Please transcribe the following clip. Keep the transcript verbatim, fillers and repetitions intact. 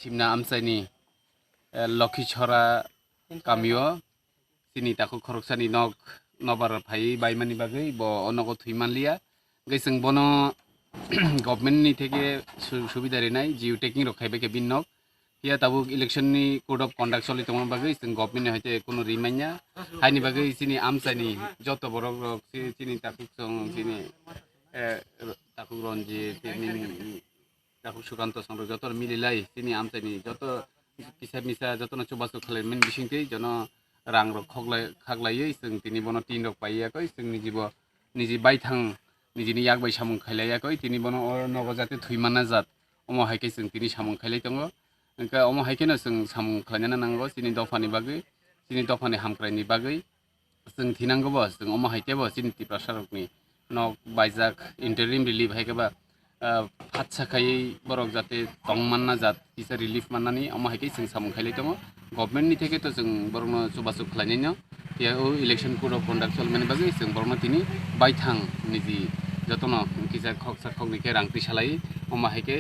Simna amchaini, eh, Lokhichhora kamio chini takhuk khoroksani nok nobar phaiwi baimani bagwi bo o nogo thwi manliya. Hwnkhe chwng bono government ni theke su-, subida rinai, geo tagging rok khaibai khe bini nok. Phiya tabuk election ni code of conduct choli tongma bagwi chwng government ni hoite kuno ri manya. Haini bagwi chini amchaini joto borok rok chi-, chini takhuk chwng chini, eh, takhuk Ranjit, nini takhuk Sukanto chwng rok joto mililai chini amchaini joto kisa misa jotono chubachu khlaimani bisingtwi jono rang rok khoklai, khaklaiwi chwng tini bono tin rok paiya koi chwng niji bo niji baithang nijini yak bai samung khailaiya koi tini bono o nogo jate thwi manna jat omo hai khe chwng tini samung khailai tongo. Hwnkhe omo hai kheno chwng samung khlainani nango chini dophani bagwi, chini dophani hamkraini bagwi. Chwng thinango bo, chwng omo hai khe bo chini Tiprasa rokni nok baijak interim relief hai khe ba, ah, phatsa khaiwi borok jate tong manna jat kisa relief mannani omo hai khe chwng samung khailai tongo. Government ni theke to chwng borokno chubachu khlainai no. Phiya o election code of conduct cholmani bagwi chwng borokno tini baithang niji jotono kisa khoksa khoknwi khe rang twi salai omo hai khe